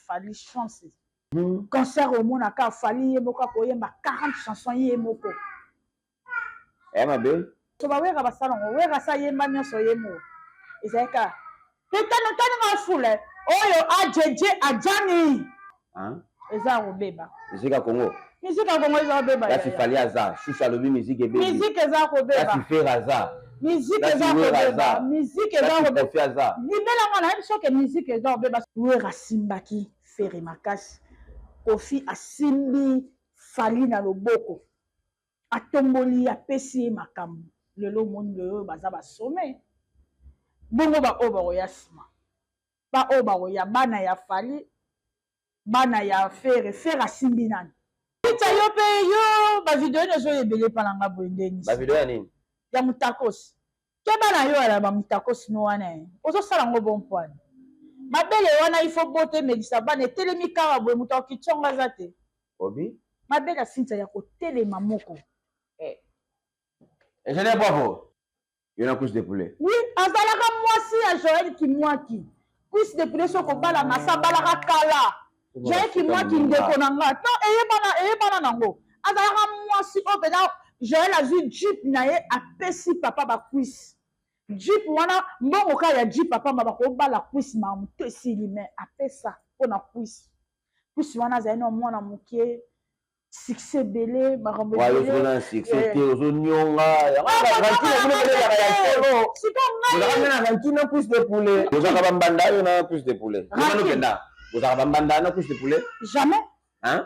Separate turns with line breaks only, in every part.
Fally chance. Concert omonaka Fally ye moko akoyemba 40 chansons ye moko.
Eh mabe.
So ba Wera basala ngo Wera sa yemba nyonso ye moko. Ezali kaka tetano tano nga fule oyo ajeje ajani.
Hein?
Eza kobeba.
Musique ya Congo.
Musique ya Congo eza kobeba.
Kasi Fally aza, Shusha alobi musique ebebi.
Musique eza kobeba.
Kasi Ferre aza.
Musique eza kobeba. Musique eza kobeba.
Koffi aza.
Libela nga nayebi soki musique eza kobeba. Wera asimbaki Ferre makasi. Koffi asimbi Fally na loboko. Atomboli ye apesi ye makambo. Lelo omoni lelo oyo baza ba sommet. Bongo ba oyo bakoya nsima. Ba oyo bakoya bana ya Fally, bana ya Ferre, Ferre asimbi nani? Pita yo pe yo ba video nini ozo ebele epa na nga boye ndeni?
Ba video ya nini?
Ya mutakosi. Keba na yo ya ba mutakosi no wana eh. Ozo sala ngo bon poani. Mabele wana il faut bota emelisa bana etelemi kaka boye moto akitsonga aza te.
Obi?
Mabele ya Cynthia ya kotelema moko.
Eh. Ingénieur bravo. Yo na couche de poulet.
Oui, azalaka mwasi ya Joël Kimwaki. Cuisse de poulet soko bala masa balaka kala. Joël Kimwaki ndeko na nga. Non, eyebana eyebana nango. Azalaka mwasi oyo pena Joël azui jeep na ye apesi papa ba cuisse. Jeep wana mbongo kaka ya jeep papa ma bako bala cuisse ma moto esili mais apesa pona cuisse. Cuisse wana azali na mwana moke. Succès ebele makambo
ebele na succès te ozonionga na rancune na cuisse de poulet ozalaka bambanda yo na cuisse de poulet okenda ozalaka bambanda na cuisse de poulet
jamais
hein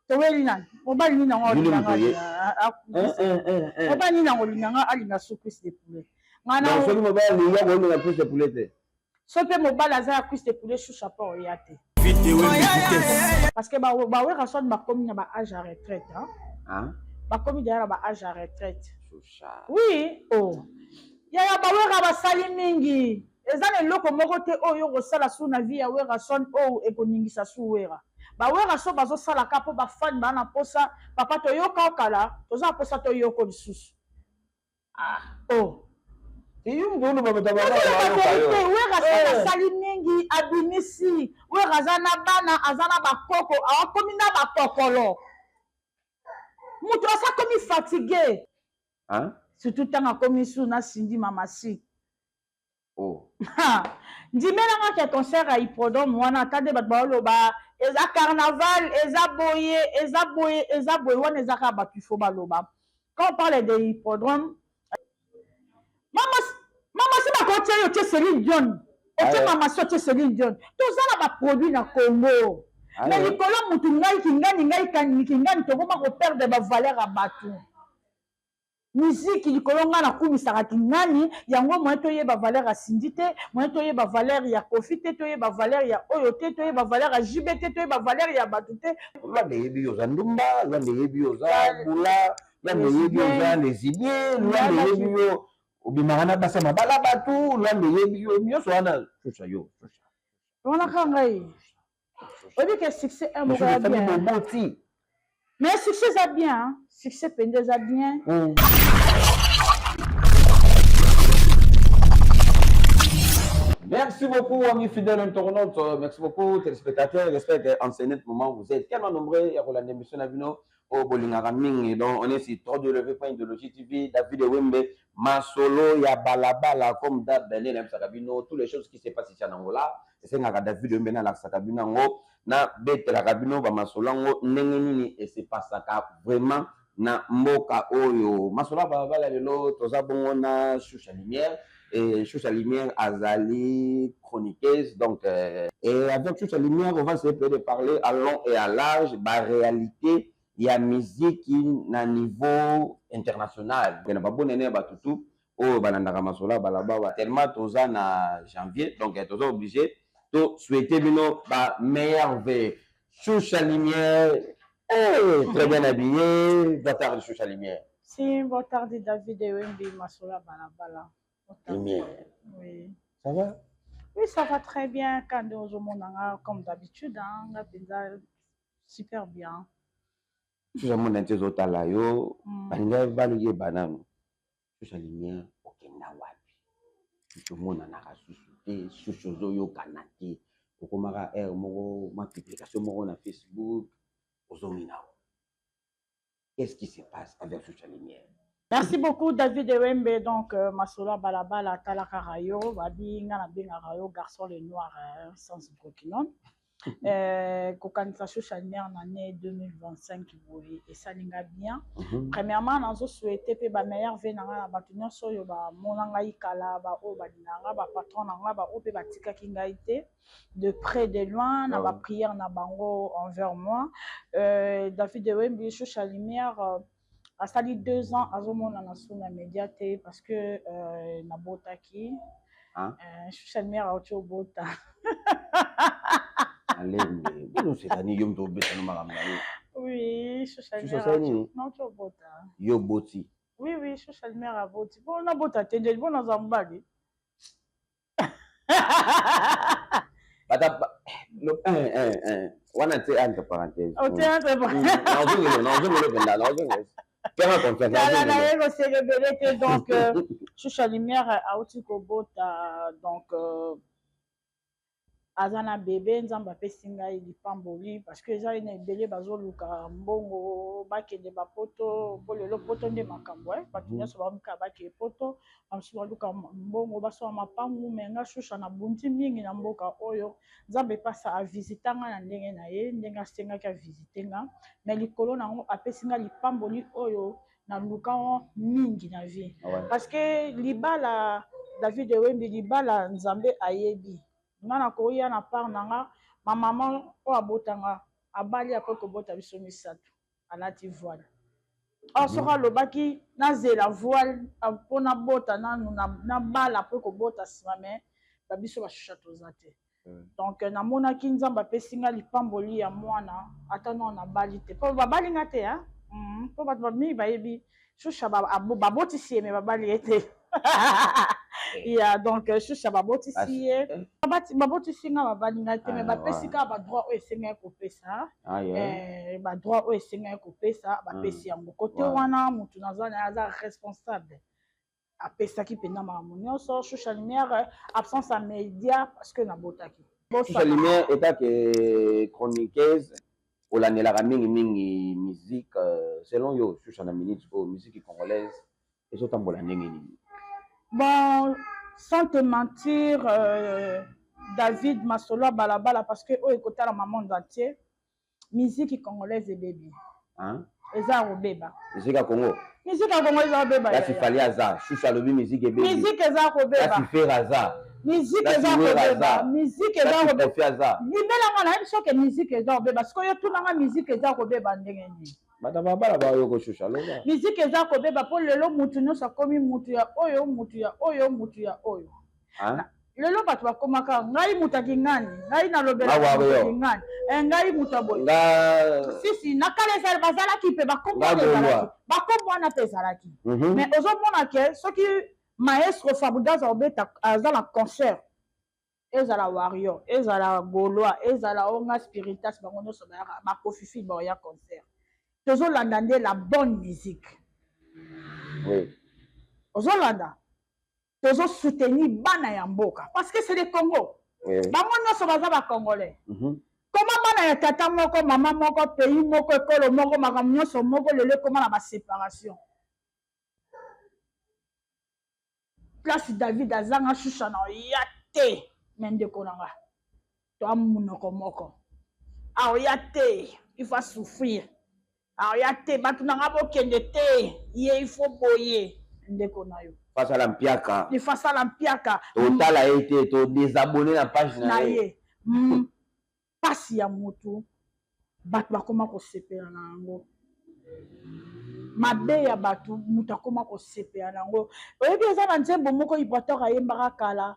toweli nani mobali nini yango alinganga mobali nini yango olinganga alinga su cuisse de poulet
soki mobali alingi akolinga cuisse de poulet te
Soki pe mobali aza ya cuisse de poulet shusha po oya te. Parce que ba ba Werrason bakomi na ba age ya retraite hein.
Hein?
Bakomi deja na ba age ya retraite.
Shusha.
Oui, oh. Yaya ba Werra basali mingi. Eza na eloko moko te oyo okosala su na vie ya Werrason oyo ekoningisa su Werra. Ba Werrason bazosala ka po ba fan ba na posa papa toyoka kala toza na posa toyoko lisusu. Ah, oh. Wera asali mingi abimisi wera aza na bana aza na bakoko akomi na bakokolo moto asi akomi fatigue surtout ntango akomi su na Cindy mamasi
Oh.
Ndimela nga ke concert ya hippodrome wana ata nde bato baoloba eza carnaval eza boye eza boye eza boye wana eza kaka bato il faut baloba quand on parle de hippodrome mama mama si bakotia yo otie Céline Dion otie mama si otie Céline Dion toza na baproduit na Congo mais likolo mutu ngai kingani ngai kingani tokoma koperdre bavaleur ya bato. Musique likolo nga nakumisaka kingani yango moyen toyeba valeur ya Cindy te moyen toyeba valeur ya Koffi te toyeba valeur ya oyo te toyeba valeur ya JB te toyeba valeur ya batu te.
Luanda eyebi yo oza ndumba, Luanda eyebi yo oza bula, Luanda eyebi yo oza lesibien, Luanda eyebi yo obimaka na basi ya mabala batu, Luanda eyebi yo nyonso wana shusha yo shusha.
Wana kaka ngai. Oyebi ke succès un moko ya bien.
Boboti.
Mais succès eza bien, hein? Succès mpenza eza bien.
Merci beaucoup, amis fidèles internautes. Merci beaucoup, téléspectateurs. J'espère qu'en ce net moment, vous êtes tellement nombreux. Il y a l'émission na bino. Oh, bolingaka mingi. Donc, on est sur www.idéologie TV, David Wembe, Masolo, ya balabala, comme d'hab, Belé, na bino, toutes les choses qui se passent ici en Angola. Esengaka David Wembe na lakisaka bino yango, na betelaka bino ba masolo yango ndenge nini esepasaka vraiment na mboka oyo. Masolo ya balabala lelo toza bongo na Shusha Lumière. Et Shusha Lumière azali chroniqueuse, donc et avec Shusha Lumière on va essayer de parler à long et à large ba réalité ya musique na niveau international. Na ba bonne ya batutu oyo balandaka masolo ya balabala tellement toza na janvier, donc toza obligé to souhaiter bino ba meilleurs vœux. Shusha Lumière, hey, très bien habillé. Boa tarde, Shusha Lumière.
Si, boa tarde, David Ewembi, masolo ya balabala.
Lumière.
Oui.
Ça va?
Oui, ça va très bien. Quand ozomona comme d'habitude, hein, nga penza super bien.
Shusha mona nti ezotala yo, balinga bayeba nanu. Shusha Lumière okenda wapi? Tomonanaka susu te, susu ozoyokana te. Okomaka heure moko ma publication moko na Facebook, ozongi na yo. Qu'est-ce qui se passe avec Shusha Lumière?
Merci beaucoup David Ewembe. Donc euh, masolo ya balabala talaka rayo babi nga nabengaka yo garçon le noir euh, sans brokinon kokanisa Shusha Lumière na année 2025 boye esali nga bien. Premièrement, nazo souhaiter mpe ba meilleurs vœux na nga na bato nyonso oyo bamona ngai kala, baoyo balingaka nga, bapatron na nga, baoyo mpe batikaki ngai te, de près, de loin, na baprière na bango envers moi. David Ewembi, Shusha Lumière asali 2 ans azomonana su na média te parce que nabotaki.
Hein?
Shusha Lumière auti obota.
Alembe bino, c'est-à-dire yo moto obetano makambo na yo.
Oui, Shusha
Shusha
Lumière
osali nini?
Nauti obota.
Yo boti?
Oui, Shusha Lumière aboti. Bo nabota te nde bo naza mobali.
Bata un un un wana te, entre parenthèse.
Ote entre
Nazongelo, nazongelo mpenza, nazongelo, fais confiance.
Tala,
Nazongelo.
naye koselebele te. Donc Shusha Lumière auti kobota, donc aza na bebe. Nzambe apesi ngai lipamboli parce que eza na ebele bazoluka mbongo, bakende bapoto, mpo lelo poto nde makambo. Bato nyonso baomika bakende poto, bamosusu baluka mbongo, basala mapangu. Me nga Shusha nabundi mingi na mboka oyo. Nzambe epasa avisita nga na ndenge na ye, ndenge asengaki avisite nga. Me likolo nango apesi nga lipamboli oyo naluka mingi na vie. Parce que libala, David Ewembi, libala Nzambe ayebi. Nga na koya na part na nga, bamama oyo abotanga abali après kobota biso misato, alati voile. Or soki alobaki nazela voile mpo nabota nanu, nabala après kobota nsima, me babiso bashusha toza te. Donc namonaki Nzambe apesi nga lipamboli ya mwana ata nano nabali te, mpo babali nga te, mpo bato mingi bayebi Shusha babotisi ye, me babali ye te. Ya, donc Shusha babotisi ye, babotisi nga, babali ngai te, me bapesi kaka badroit oyo esengaki kopesa, badroit oyo esengaki kopesa, bapesi yango. Kote wana motu naza na ye aza responsable, apesaki mpenza makambo nyonso. Shusha Lumière, absence ya média parce que nabotaki.
Shusha Lumière, etake chroniqueuse, olandelaka mingimingi musique. Selon yo, Shusha, na minute oyo musique congolaise ezotambola ndenge nini?
Bon, sans te mentir, David, masolo ya balabala, parce que oyo ekotalama monde entier, musique congolaise ebebi. Eza ya kobeba.
Musique ya Congo?
Musique ya Congo eza kobeba.
Kasi Fally aza, Shusha alobi musique ebebi.
Musique eza kobeba.
Kasi Ferre aza.
Musique eza kobeba, musique eza
kobeba. Aza.
Libelanga, nayebi soki musique eza kobeba. Sikoyo tunanga, musique eza kobeba ndenge nini?
Bato babala bayoko, Shusha loba.
Musique eza kobeba mpo lelo mutu nyonso akomi mutu ya oyo, mutu ya oyo, mutu ya oyo. Lelo bato bakomaka ngai moto akingani, ngai nalobelaka kingani, ngai moto ya boye. Sisi na kala ezali, bazalaki mpe bakombo wana ezalaki, bakombo wana mpe ezalaki. Mais ozomona ke soki maestro Fabregas aobeta, aza na concert, ezala warrior, ezala gaulois, ezala onga spiritas, bango nyonso bayaka, bakofifi baoya concert. Tozolanda nde la bonne musique. Ozolanda, tozosoutenir bana ya mboka parce que c'est le Congo. Bango nyonso baza bacongolais. Koma bana ya tata moko, mama moko, pays moko, ekolo moko, makambo nyonso moko. Lelo ekoma na baséparation. Place David azanga, Shusha na oya te, me ndeko na nga toa monoko moko, aoya te, il faut souffrir. Aoya te, bato na nga bokende te, ye il faut boye, ndeko na yo.
Fasala mpiaka.
Il faut asala mpiaka.
Totala ye te, todésabonner na page
na ye. Mpasi ya motu, bato bakoma kosepela na yango. Mabe ya bato, moto akoma kosepela na yango. Oyebi, eza na nzembo moko Ibrator ayembaka kala,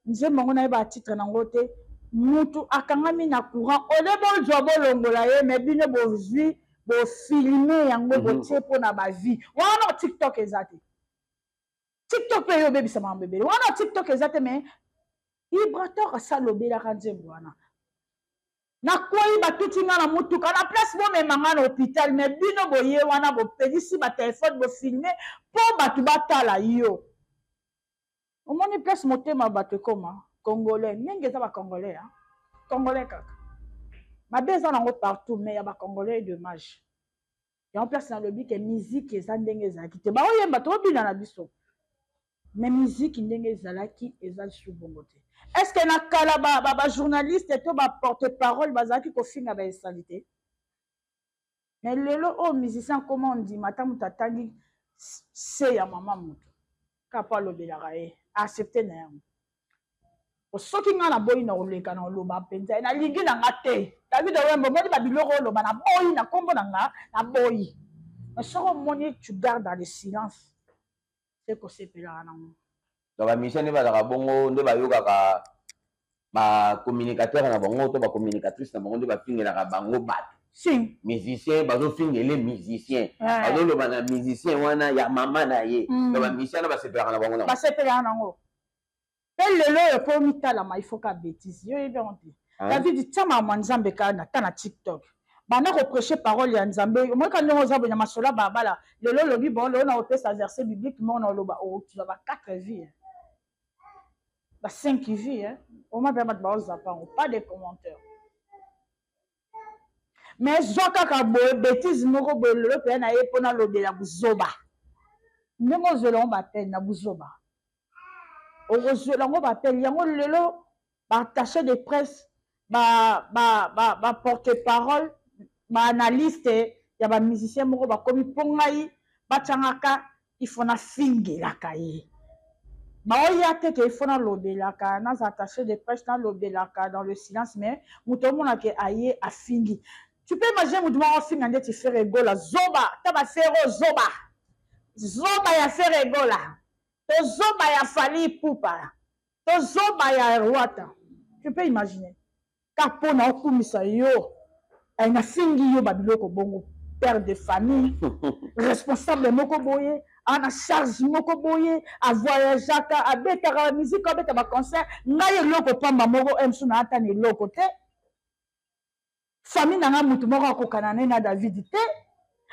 nzembo yango nayeba titre nango te. Mutu akangami na courant, ole bozwa bolongola ye, me bino bozwi, bofilmer yango, botie mpona bavie wana. TikTok eza te, TikTok mpe eyo obebisa makambo ebele wana. TikTok eza te, mais Ibrator asalobelaka nzembo wana: nakwei, batuti nga na motuka, na place bomema nga na hôpital, mais bino boye wana, bopelisi batelefone, bofilmer mpo bato batala yo. Omoni place motema bato ekoma? Congolais mingi eza bacongolais. Congolais kaka mabe eza nango partout, mais ya bacongolais, dommage. Yango place nalobi ke musique eza ndenge ezalaki te. Baoyemba, tobina na biso, mais musique ndenge ezalaki eza lisusu bongo te. Est ce que na kala bajournaliste ba to baporte parole bazalaki kofinga baesali te? Mais lelo oyo musicien akoma ondima ata moto atangi se ya mama moto kaka mpo alobelaka ye, accepte na yango. Soki ngai naboyi na koleka na koloba mpenza, nalingi na nga te. David Owembo, omoni babiloko oloba, naboyi na nkombo na nga, naboyi. Mais soki omoni tu gardes dans le silence, se kosepelaka nango.
Donc bamusicien nde bazalaka bongo, nde bayokaka bacommunicateur na bango to bacommunicatrice na bango, nde bafingelaka bango bato.
Si.
Musicien bazofingele musicien, bazoloba na musicien wana ya mama na ye. Donc bamusicien wana basepelaka na bango.
Basepelaka nango. Mpe lelo oyo mpo mitalama, il faut ka bétise. Yo oyebi yango te. David, tia makambo ya Nzambe kaka na ta na TikTok, banda koprêche parole ya Nzambe. Omoyeka ndenge oza boye na masolo ya babala. Lelo olobi bon, lelo na kopesa verset biblique moko na oloba, okotula ba 4 vues, ba 5 vues. Oma mpe bato baozapa yango, pas de commentaire. Mais zwa kaka boye bétise moko boye, lelo mpenza na ye mpo nalobela buzoba, ndenge ozwela yango bapene na buzoba, okozwela yango bapene yango. Lelo baattaché de presse, baporte parole, baanalyste ya bamusicien moko bakomi mpo ngai batiangaka, ifo nafingelaka ye. Baoya te ke ifo nalobelaka, naza attaché de presse, nalobelaka dans le silence. Mais moto omonake aye afingi, tu peux imaginer moto moko afinga ndeti Ferre Gola, zoba ta baFerre, zoba zoba ya Ferre Gola, to zoba ya Fally Ipupa, to zoba ya Rwata. Tu peux imaginer ka mpona okumisa yo, nafingi yo babiloko bongo, père de famille, responsable moko boye, ana charge moko boye, avoyageaka, abetaka bamusike, abeta baconcert. Ngai eloko pamba moko mosu na ata na eloko te. Famille na nga, motu moko akokana ne na David te.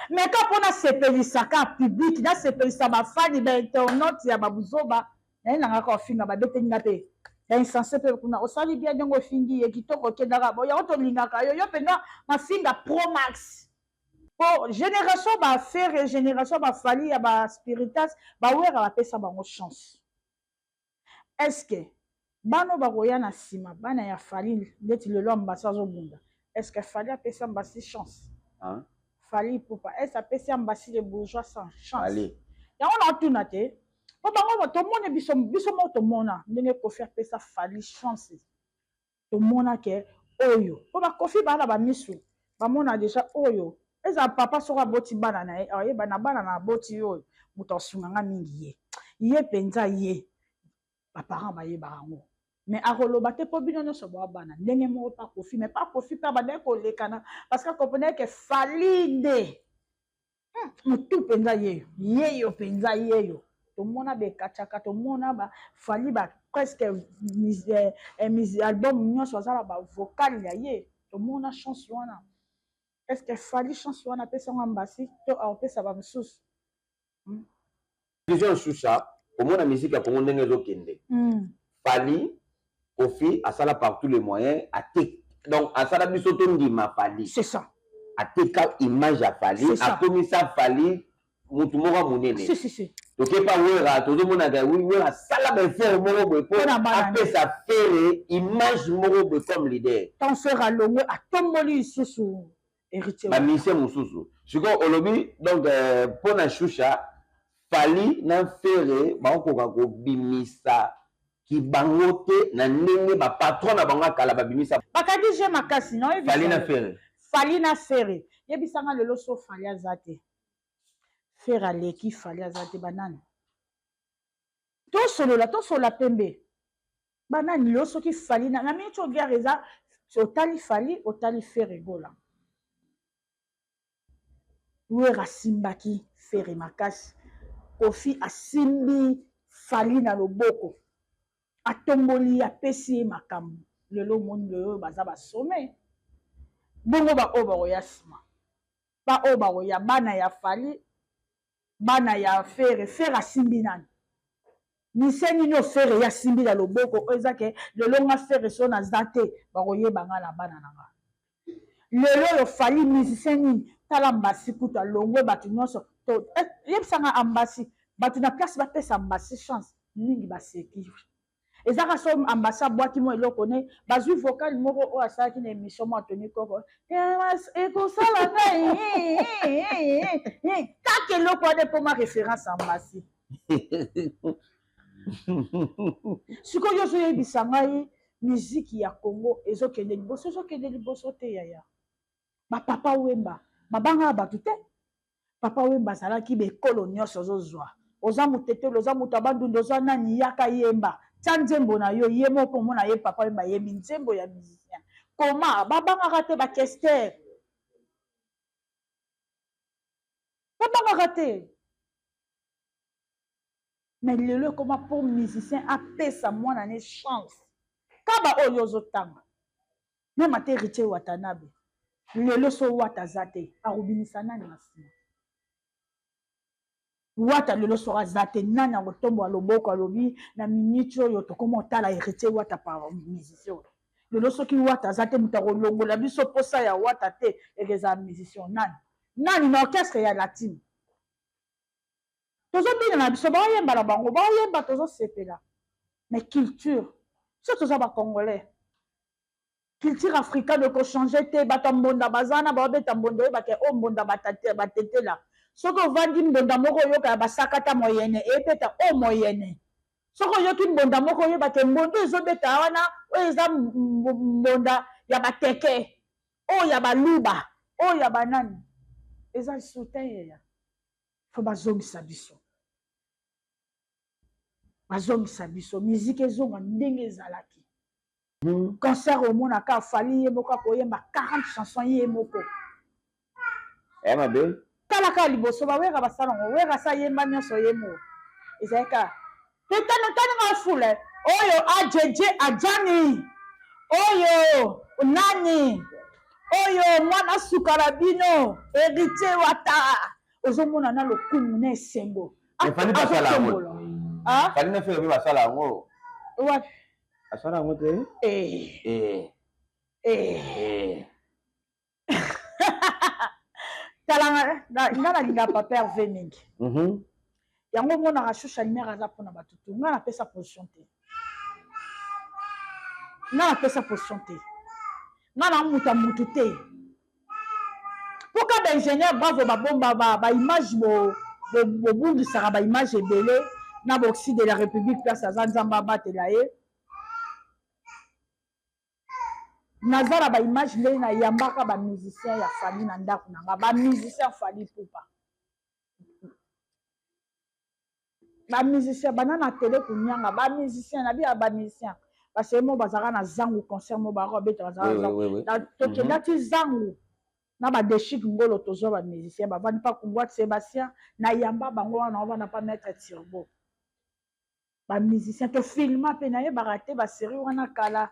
Mais ka mpo nasepelisaka public, nasepelisa bafani, bainternaute ya babuzoba, naye nanga kaka ofinga, babeteli nga mpe bainsensé mpe kuna. Osali bien ndenge ofingi ye, kitoko, okendaka bo yango, tolingaka yo, yo mpenza mafinga pro max. Po génération baFerre, génération baFally, ya baspiritas, baWera, bapesa bango chance. Est ce que bana bakoya na nsima, bana ya Fally, ndeti lelo Ambasi azobunda, est ce que Fally apesi Ambasi chance?
Hein?
Fally Ipupa, est ce apesi Ambasi le bourgeois sans chance?
Allez.
Yango na otuna te, po bango tomoni biso, biso moko tomona ndenge Koffi apesa Fally chance. Tomona ke oyo mpo baKoffi baa na bamisu, bamona déjà oyo eza papa. Soki aboti bana na ye, ayeba na bana na aboti oyo moto asunganga mingi, ye ye mpenza ye. Baparent bayebaka yango, mais akoloba te mpo bino nyonso boa bana ndenge moko. Pa Koffi, mais pa Koffi mpe abandaki kolekana parce que akomprenaki ke Fally nde motu mpenza, yeyo yeyo mpenza yeyo. Tomona bekatiaka, tomona baFally ba presque album nyonso aza na bavocal ya ye. Tomona chance wana. Est ce que Fally chance wana apesango Ambasi to akopesa bamosusu?
Vision Shusha, komona musique ya Congo ndenge ezokende, Fally, Koffi asala par tous les moyens ate, donc asala biso tondima Fally.
C'est ça.
Ateka image ya Fally, akomisa Fally mutu moko ya monene.
Si si si.
Tokepa Wera, tozomonaka Wera asala baeffort moko boye mpo apesa Ferre image moko boye comme leader.
Tant Ferre alongwe, atomboli lisusu Héritier.
Bamusicien mosusu sikoyo olobi, donc mpo na Shusha, Fally na Ferre bakokoka kobimisa kibango te na ndenge bapatron na bango ya kala babimisa.
Bakadi je makasi.
Fally na Ferre.
Fally na Ferre, yebisanga lelo so Fally aza te, Ferre aleki. Fally aza te, banani tosolola? Tosolola pembe, banani lelo soki Fally na miniti oyo guerre eza? Otali Fally, otali Ferre Gola. Wera asimbaki Ferre makasi, Koffi asimbi Fally na loboko, atomboli, apesi ye makambo. Lelo omoni, lelo oyo baza basome bongo. Baoyo bakoya nsima, baoyo bakoya, bana ya Fally, bana ya Ferre, Ferre asimbi nani? Musicien nini oyo Ferre ye asimbi na loboko oyo eza ke lelo nga Ferre soki naza te bakoyeba nga na bana na nga. Lelo oyo Fally musicien nini tala Ambassi kutu alongwe batu nionso to eh, yebisa nga Ambassi batu na place bapesa Ambassi chance mingi baseki eza kaka so Ambassi abwaki mwa eloko ne bazwi vocal moko oyo asalaki na emission mwa Tony Koko ekosala ngai kaka eloko wana ekoma reference Ambassi. Sikoyo ozoyebisa ngai miziki ya Congo ezokende liboso, ezokende liboso te yaya. Ba Papa Wemba babangaka bato te. Papa Wemba azalaki bekolo nyonso ozozwa. Oza mutetelo, oza moto ya Bandundu, oza nani, yaka yemba. Tia nzembo na yo, ye moko omona ye Papa Wemba ayembi nzembo ya musicien. Koma babangaka te ba Kester. Babangaka te. Mais lelo ekoma po musicien apesa mwana ne chance. Kaba oyo ozotanga. Meme ata Heritier Watanabe. Lelo so Wata aza te, akobimisa nani na sima? Wata lelo soki aza te, nani akotombola loboko alobi na minute oyo tokoma otala Heritier Wata par musicien oyo. Lelo soki Wata aza te, moto akolongola biso posa ya Wata te, ekezala musicien nani? Nani na orchestre ya latine? Tozobina na biso, baoyemba na bango, baoyemba tozosepela. Mais culture, biso toza ba Congolais. Culture africaine ekochange te, bato ya mbonda baza wana baobeta mbonda, oyebaka oyo mbonda batetela. Soki ovandi mbonda moko oyoka ya basakata moyene ebeta oyo moyene. Soki oyoki mbonda moko oyebaka mbonda ezobeta wana oyo eza mbonda ya bateke, oyo ya baluba, oyo ya banani. Eza lisusu te ya. Faut bazongisa biso. Bazongisa biso, musique ezonga ndenge ezalaki. Concert omonaka Fally ye moko akoyemba 40 chansons ye moko.
Eh mabe.
Tala kaka liboso ba Wera basala ngo, Wera sa yemba nyonso ye moko. Ezali kaka tetano tani nga fule oyo ajeje ajani oyo nani oyo mwana suka na bino Héritier Wata ozomona na lokumu na esengo.
Fally basala yango.
Ah?
Fally na Ferre basala yango.
Wapi?
Asala yango te?
Eh.
Eh.
Eh.
Eh.
Tala nga nalinga papa Hervé mingi. Yango omonaka Shusha Lumière aza mpona bato tu. Nga napesa position te. Nga napesa position te. Nga na muta mutu te. Pourquoi ba ingénieur bravo ba bomba ba ba image bo bobungisaka ba image ebele na boxi de la République place aza Nzambe abatela ye. Naza na ba image ndenge na yambaka ba musicien ya Fally na ndako na nga, ba musicien Fally Ipupa. Ba musicien bana na télé kunyanga, ba musicien na biya ba musicien. Parce que mo bazaka na zangu concert mo ba beta bazaka zangu. Tokenda ti zangu na ba déchic ngolo tozwa ba musicien ba vandi pa kungwa Sébastien na yamba bango wana wana pa maître Turbo. Ba musicien to filma pe na yebaka te ba série wana kala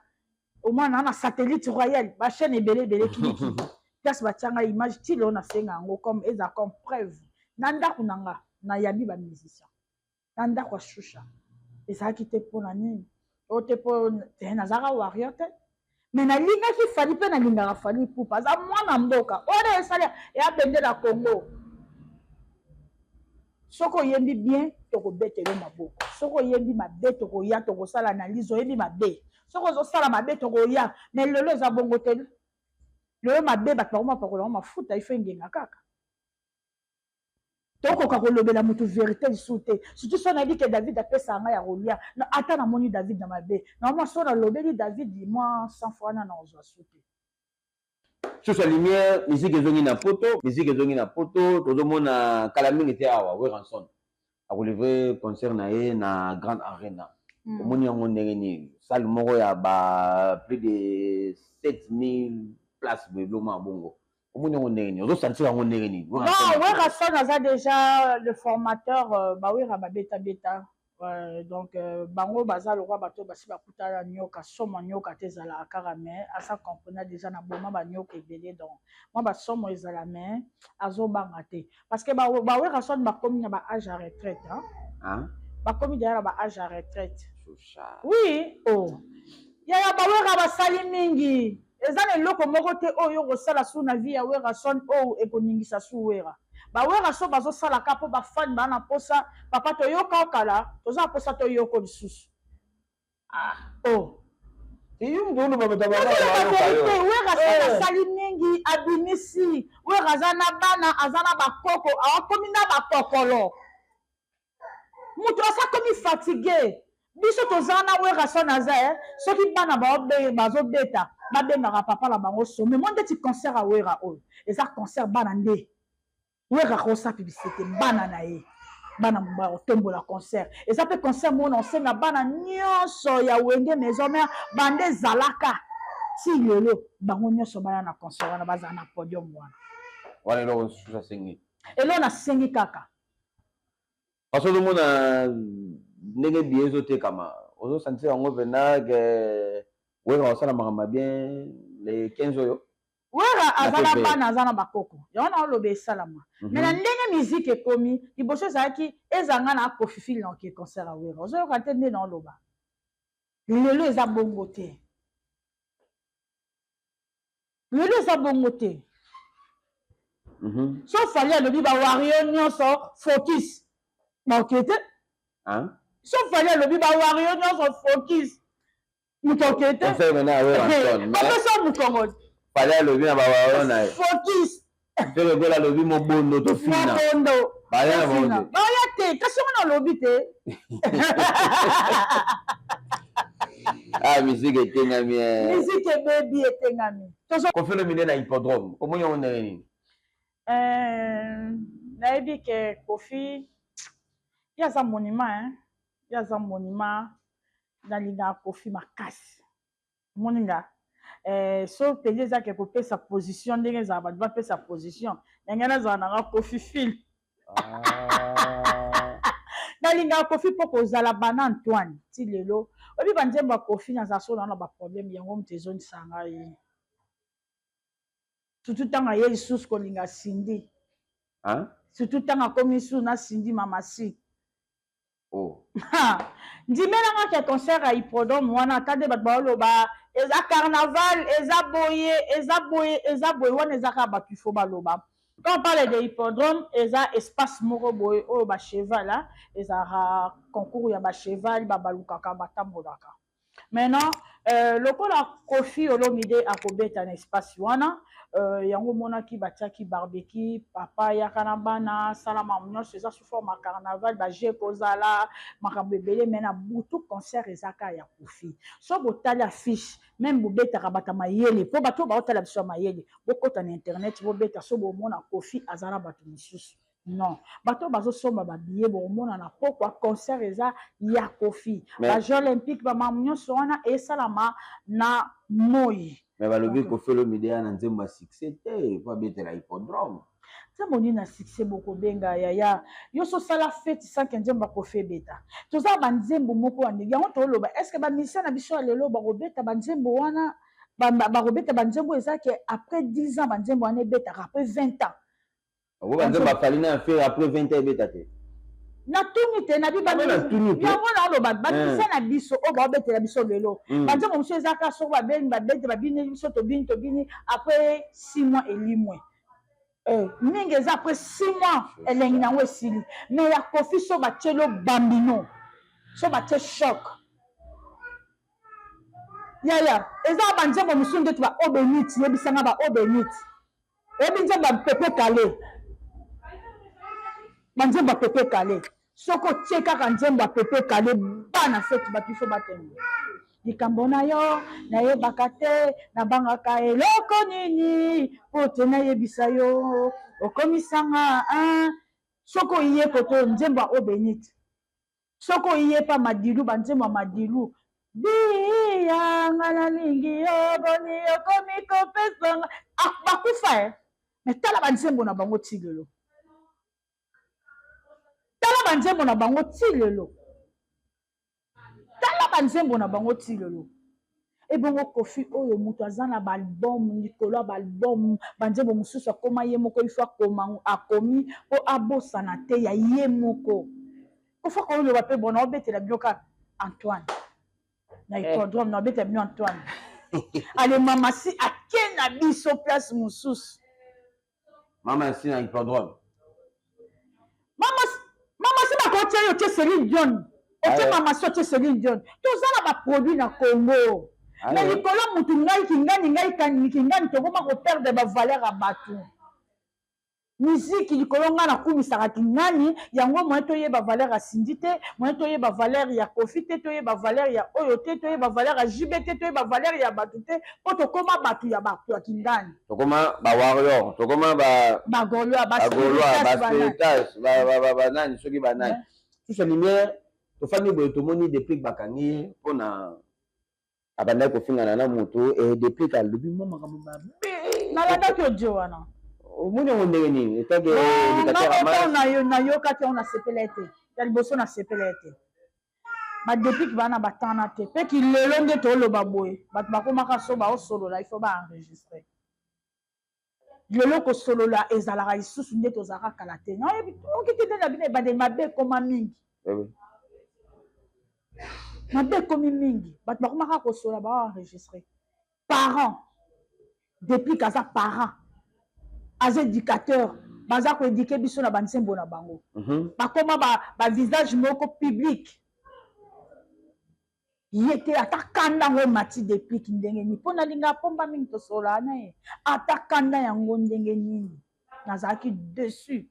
au moins na satellite royal ba chaîne ebele ebele kiliki. Place ba tianga image ti leo na senga yango comme eza comme preuve. Na ndako na nga na yambi ba musicien. Na ndako ya Shusha. Ezalaki te pona nini? O te po te nazalaka warrior te. Mais nalingaki Fally pe nalingaka Fally Ipupa. Aza mwana mboka. Oyo esali ya bendela Congo. Soki oyembi bien tokobetela maboko. Soki oyembi mabe tokoya tokosala analyse oyembi mabe. Soki ozosala mabe tokoya. Mais lelo eza bongo te. Lelo mabe bato bakoma pakola mafuta il faut engenga kaka. Tokoka kolobela mutu vérité lisusu te. Surtout so nayebi ke David apesa nga ya kolia. Ata namoni David na mabe. Na mwa so nalobeli David mwa 100 fois na ozwa suki.
Sur sa lumière, musique ezongi na poto, musique ezongi na poto, tozomona kala mingi te awa Werrason. Akolivre concert na ye na Grande Arena. Omoni yango ndenge nini? Salle moko ya ba plus de 7000 places boye biloko ya bongo. Omoni yango ndenge nini? Ozosentir yango ndenge nini?
Non, Werrason aza déjà le formateur ba Werra ba beta beta. Donc bango baza lokwa bato basi bakutana nyoka somo nyoka te ezalaka kaka mais asa comprendre déjà na boma ba nyoka ebele donc moi ba somo ezala mais azobanga te parce que ba Werrason bakomi na ba âge à retraite hein.
Hein?
Bakomi deja na ba age ya retraite. Oui, oh. Yaya, bawera basali mingi. Eza na eloko moko te oyo okosala su na vie ya Werrason oyo ekoningisa su Wera. Bawera so bazosalaka mpo bafani baa na mposa. Papa, toyoka kala, toza na mposa toyoko lisusu.
Ah.
Oh.
Vérité,
Wera sala asali mingi, abimisi. Wera aza na bana, aza na bakoko, akomi na bakokolo. Moto asa komi fatigue. Biso toza na Werrason aza soki bana bazobeta, babengaka papa na bango some mo. Ndeti concert ya Wera oyo eza concert bana nde Wera akosa publicité bana na ye, bana mobali kotombola concert. Eza mpe concert moko na osenga bana nyonso ya Wenge Maison Mère, bande ezalaka ti lelo, bango nyonso baya na concert wana, bazala na podium wana.
Wana eloko mosusu asengi?
Eloko nasengi kaka.
Parce ozomona ndenge billet ezotekama, ozosentir yango mpenza ke Wera osala makambo ya bien le 15 oyo?
Wera aza na bana, aza na bakoko, yango na oloba esalama. Mais na ndenge musique ekomi, liboso ezalaki ezanga na Kofifili na oke concert ya Wera, ozoyoka te nde na oloba. Lelo eza bongo te, lelo eza bongo te. So Fally alobi bawario nyonso focus, baoke te. So Fally alobi bawario nyonso focus, moto oke te, bapesa mokongo.
Fally alobi na bawario na ye
focus.
Ferre Gola alobi mobondo tofina.
Mobondo.
Baya na bango te.
Baya te, kasi yango nalobi te.
Ah, musique etengami.
Musique ebebi, etengami.
Koffi Olomide na hippodrome, omoni yango ndenge nini?
Nayebi ke Koffi ye aza monument, hein? Ye aza monument. Nalingaka Koffi makasi. Omoni nga, so mpenza ezake kopesa position ndenge ezala, bato bapesa position na ngai, nazala nanga Koffi fil. Nalingaka Koffi mpo kozala bana Antoine ti lelo. Oyebi banzembo ya Koffi, nazala so naa na baproblème, yango moto ezongisa ngai, surtout ntango aye lisusu kolinga Cindy, surtout ntango akomi lisusu na Cindy Mamasi.
Oh.
Ndimelanga ke concert ya hippodrome wana, ata nde bato baoloba eza carnaval, eza boye, eza boye, eza boye, wana eza kaka bato ifo baloba. Quand on parle de hippodrome, eza espace moko boye oyo bacheval, ezalaka concours ya bacheval, babalukaka, batambolaka. Maintenant, lokola Koffi Olomide akobeta na espace wana, yango omonaki batiaki barbecue. Papa yaka na bana, sala makambo nyonso, eza sous forme ya carnaval, baje kozala makambo ebele. Mais na butu concert eza kaka ya Koffi. So botali affiche même, bobetaka bato ya mayele, mpo bato oyo baotala biso ya mayele, bokɔta na internet, bobeta, so bomona Koffi aza na bato mosusu. Non, bato oyo bazosomba babillet, bokomona na pokwa concert eza ya Koffi, bajeux olympique, bamakambo nyonso wana esalama na moi.
Mais balobi Koffi Olomide ya na nzembo ya succès te po abetela hippodrome.
Nzembo nini na succès bokobenga? Yaya, yo so osala feti sanke nzembo ya Koffi ebeta. Toza banzembo moko ya ndenge yango toloba. Est ce que bamusicien na biso ya lelo bakobeta banzembo wana? Bakobeta banzembo eza ke après 10 ans banzembo wana ebetaka, après 20 ans.
Obo banzembo a Fally na Ferre, après 20 ans ebeta te.
Natuni te, nabi yango naoloba, bamusicien na biso oyo baobetela biso lelo banzembo mosusu eza kaka soki babeni, babete, babini, biso tobini, tobini, après 6 mois elimwe. Mingi eza après 6 mois elengi nango esili. Mais ya Koffi, so batielo bambino, so batie choc, yaya, eza banzembo mosusu ndeti ba Obenit. Yebisanga, ba Obenit, oyebi nzembo ya Pepe Kale, banzembo ya Pepe Kale, soki otie kaka nzembo ya Pepe Kale, bana feti, bato ifo batembe likambo na yo. Nayebaka te nabangaka eloko nini mpo te nayebisa yo okomisanga. Soki oye koto nzembo ya Obenit, soki oye pa Madilu, banzembo ya Madilu, biyanga nalingi yo boni okomi kopesanga, bakufa e. Mais tala banzembo na bango ti lelo, tala banzembo na bango ti lelo, tala banzembo na bango ti lelo. Ebongo Koffi oyo, moto aza na baalbum likolo ya baalbum, banzembo mosusu akóma ye moko, ifo akoma, akomi mpo abosana te ya ye moko. Kofa koloba mpe bona obetela bino kaka Antoine na eh. hippodrome, na obetela bino Antoine. Ale mama si ake na biso place mosusu.
Mama si na hippodrome.
Mama mama si bakotia yo otie Celine Dion. Otie mama si otie Celine Dion. Toza na ba produit na Congo. Na likolo mutu ngai kingani ngai kingani tokoma ko perdre ba valeur ya bato. Miziki likolo ngai nakumisaka kingani yango moyen toyeba valeur ya Cindy te, moyen toyeba valeur ya Koffi te, toyeba valeur ya oyo te, toyeba valeur ya JB te, toyeba valeur ya bato te po tokoma bato ya bato ya kingani.
Tokoma ba warrior, tokoma ba
ba gaulois, ba
gaulois, ba spiritas, ba ba nani soki ba nani. Tous lumière tofandi boye tomoni depuis bakangi ye mpona abandaki kofingana na moto e Deplick alobi mwa makambo mabe.
Nalandaki audio wana.
Omoni yango ndenge nini etake?
Nayokaki yango, nasepela ete ya liboso nasepela ete baDeplick baa na batana te mpe kilelo nde toloba boye, bato bakomaka so baosolola, il faut baenregistre. Lelo kosolola ezalaka lisusu nde tozalaka kala te. Nayebi oki te nde na bino ebandeli mabe ekoma mingi, mabe ekomi mingi, bato bakomaka kosolola baenregistre. Parent Deplick aza parent, aza éducateur, baza koéduquer biso na banzembo na bango. Bakoma bavisage moko public ye te. Ata kanda yango emati Deplick ndenge nini, mpo nalinga pomba mingi tosolola na ye, ata kanda yango ndenge nini, nazalaki dessus.